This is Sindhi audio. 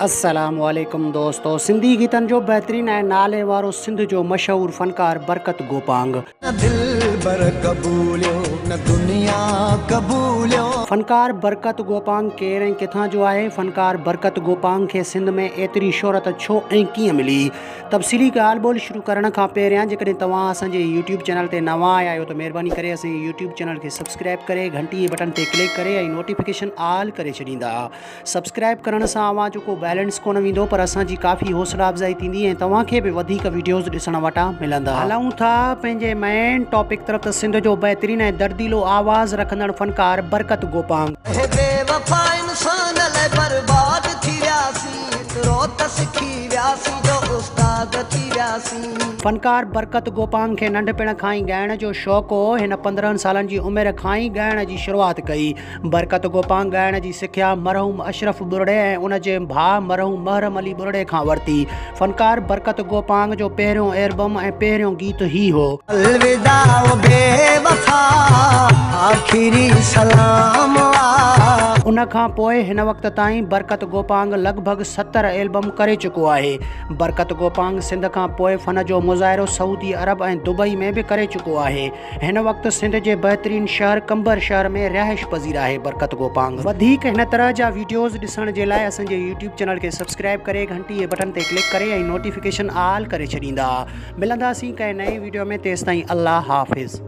السلام عليڪم دوستو سنڌي گيتن جو بهترين ۽ نالي وارو سنڌ جو مشهور فنڪار برڪت گوپانگ. نه دلبر قبوليو نه دنيا قبوليو. فنڪار برڪت گوپانگ ڪير ۽ ڪٿان جو آهي؟ فنڪار برڪت گوپانگ کي سنڌ ۾ ايتري شهرت ڇو ۽ ڪيئن ملي؟ تفصيلي ڳالهه ٻولهه شروع ڪرڻ کان پهريان جيڪڏهن توهان اسان جي يوٽيوب چينل تي نوان آيا آهيو ته مهرباني ڪري اسان جي يوٽيوب چينل کي سبسڪرائب ڪري گهنٽي جي بٽڻ تي ڪلڪ ڪري ۽ نوٽيفڪيشن آل ڪري ڇڏيندا. سبسڪرائب ڪرڻ سان اوهان جو ڪو بيلنس ڪونه ويندو پر اسان جي ڪافي حوصلا افزائي ٿيندي ۽ توهان کي به وڌيڪ وڊيوز ڏسڻ وٽان ملندا. هلون ٿا پنهنجي مين ٽاپڪ طرف ته سنڌ جو بهترين ۽ درديلو آواز رکندڙ فنڪار برڪت گوپانگ. اهي بي وفا انسان الئه برباد ٿي وياسين ايترو ته سکي وياسين جو استاد ٿي وياسين. فنڪار برڪت گوپانگ کي ننڍپڻ کان ئي ڳائڻ جو شوق هو هن 15 سالن جي عمر کان ئي ڳائڻ جي شروعات ڪئي. برڪت گوپانگ ڳائڻ جي سکيا مرحوم اشرف ٻرڙي ۽ ان جي ڀاء مرحوم محرم علي ٻرڙي کان ورتي. فنڪار برڪت گوپانگ جو پهريون ايلبم ۽ پهريون گيت هي هو. الوداع او بي وفا آخري سلام آ. ان کان پوء هن وقت تائين برڪت گوپانگ لڳ ڀڳ 70 ايلبم ڪري چڪو آهي. برڪت گوپانگ سنڌ کان پوء فن جو مظاهرو سعودي عرب ۽ دبئي ۾ به ڪري چڪو آهي. هن وقت سنڌ جي بهترين شهر قمبر شهر ۾ رهائش پذير آهي برڪت گوپانگ. وڌيڪ هن طرح جا ويڊيوز ڏسڻ جي لاء اسان جي يوٽيوب چينل کي سبسڪرائب ڪري گهنٽي جي بٽن تي ڪلڪ ڪري ۽ نوٽيفڪيشن آل ڪري ڇڏيندا. ملنداسين ڪنهن نئين ويڊيو ۾ تيستائين الله حافظ.